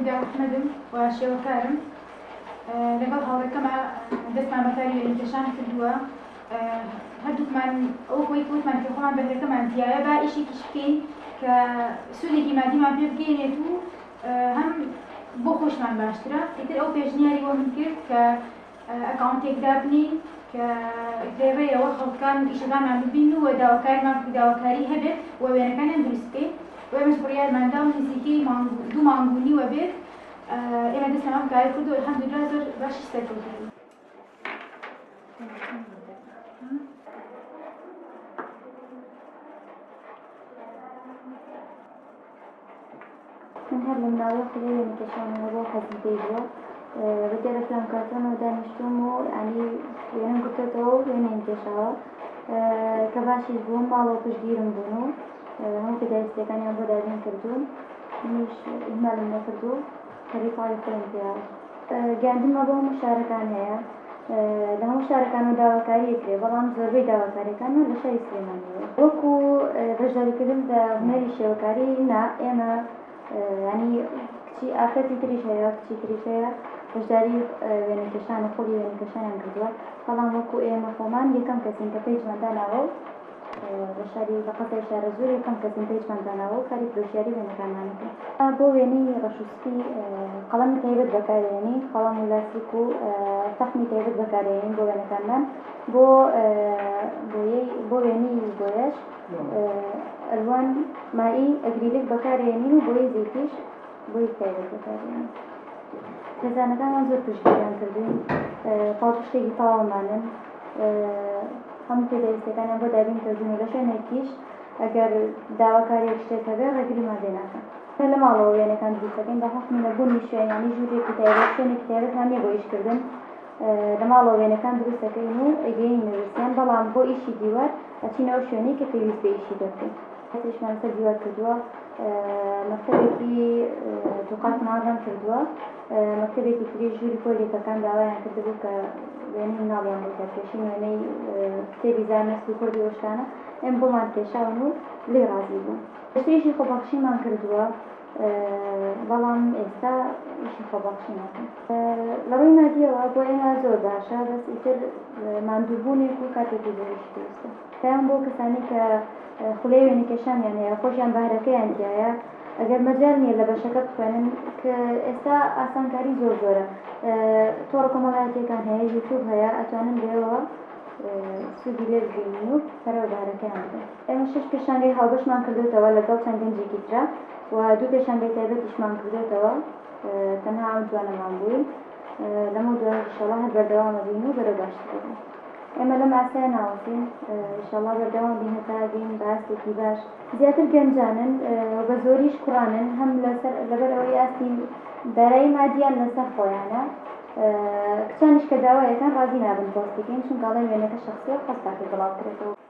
نیگار ئەحمەدم و شێوەکارم. لەگەڵ هاوڕێکەما دەستمان بە کاری وێنەکێشان کردووە. هەردووکمان وەک ئەوەی کە وتمان کە خۆمان بەهرەکەمان تیایە با ئیشێکیش بکەین کە سوودێکی مادیمان پێ بگەیەنێت و هەم بۆ خۆشمان باشترە. ئیتر ئەو پێشنیاری بۆ من کرد کە ئەکاونتێک دابنێین کە لەڕێیەوە خەڵکان ئیشەکانمان ببینن و داواکارمان داواکاری هەبێت و وێنەکانیان دروست بکەین و ئێمەش بڕیارمان دا و نزیکەی مانگ و دوو مانگ و نیوە بێت ئێمە دەستمان بەم کارە کرد و الحمدللە زۆر باشیش سەرکەوتوو بووین. من هەر لە مناڵیەوە خولیای وێنەکێشانم هەبووە حەزم پێی بووە بە دیارە فلان کارتۆنەوە دانیشتووم و یانی وێنەم گرتۆتەوە و وێنەیم کێشاوە کە باشیش بووم ماڵەوە پشتگیرم بوون و هەموو پێداویستیەکانیان بۆ دابین کردووم منیش ئیهمالم نەکرد و پەرەی تەواوی خۆیم پێیا گەیاندنمە بۆ هەموو شارەکان هەیە لە هەموو شارەکانەوە داواکاری ئەکرێ بەڵام زۆربەی داواکاریەکانمان لە شاری سلێمانیەوە وەکو بەشداریکردن لە هونەری شێوەکاری نا ئێمە ینی کچی ئافرەتی تریش هەیە کچی تریش هەیە بەشداری وێنەکێشان و خولی وێنەکێشانیان کردووە بەڵام وەکو ئێمە خۆمان یەکەم کەسین کە پەیجمان داناوە و لە شاری لە قەزای شارەزوور یەکەم کەسین پەیجمان داناوە و کاری فرۆشیاری وێنەکانمان ئەکەین. بۆ وێنەی ڕەش و سپی قەڵەمی تایبەت بەکارێنین، قەڵەم و لاستیک و فەحمی تایبەت بەکارێنین بۆ وێنەکانمان، بۆ بۆیەی بۆ وێنەی بۆیەش ئەلوان مائی ئەگریلیک بەکارێنین و بۆیەی زەیتیش بۆیەی تایبەت بەکارێنین. خێزانەکانمان زۆر پشتگیریان کردووین، پاڵپشتێکی تەواومانن. هەموو پێداویستیەکانیان بۆ دابین کردوون و لە شوێنێکیش ئەگەر داواکاریەک شتێک هەبێ ڕێگریمان لێ ناکەن. لە ماڵەوە وێنەکان دروست دەکەین بە حوکمی نەبوونی شوێن یانی ژوورێکی تایبەت شوێنێکی تایبەتمان نییە بۆ ئیشکردن لە ماڵەوە وێنەکان دروست دەکەین و ئەیگەیەنینە دەستیان بەڵام بۆ ئیشی دیوار ئەچینە ئەو شوێنەی کە پێویست بە ئیشی پێ بکەین. ئیشمان لەسەر دیوار کردووە مەکتەبێکی دووقاتمان ڕەنگ کردووە مەکتەبێکی تریش ژووری پۆلێکەکان داوایان کردبوو کە وێنەی مناڵیان بۆ دەرکێشین وێنەی کتێبی زانست و کوردی و شتانە ئێمە بۆمان کێشاون و لێی ڕازی بوون. پێشتر ئیشی خۆبەخشیمان کردووە بەڵام ئێستا ئیشی خۆبەخشی ناکەین. لە ڕووی مادییەوە بۆ ئێمە زۆر باشە بەس ئیتر ماندووبوونێک و کاتێکی زۆریش پێویستە. پەیام بۆ کەسانی کە خولیای وێنەکێشانیان هەیە خۆشیان بەهرەکەیان تیایە ئەگەر مەجال نییە لە بەشەکە بخوێنن کە ئێستا ئاسانکاری زۆر زۆرە تۆڕە کۆمەڵایەتیەکان هەیە یوتوب هەیە ئەتوانن لێوە سوودی لێ ببینن و پەرە بە بەهرەکەیان بدەن. ئێمە شەش پێشانگەی هاوبەشمان کردۆتەوە لەگەڵ چەند گەنجێکی ترا و دوو پێشانگەی تایبەتیشمان کردۆتەوە تەنها ئەم دوانەمان بووین لەمەو دوایش ئیشەڵا هەر بەردەوام ئەبین و بەرەو باشتر دەبین. ئێمە لەم ئاستەیا ناوەستین ئیشەڵا بەردەوام بین هەتا ئەگەین بە ئاستێکی باش. زیاتر گەنجانن و بە زۆریش کوڕانن هەم لەسەر لەبەر ئەوەی ئاستی دارایی مادیان لەسەر خۆیانە کچانیش کە داوایەکەن ڕازی نابن پۆستی کەین چونکە ئەڵێن وێنەکە شەخسیە و حەز ناکەی بڵاو بکرێتەوە.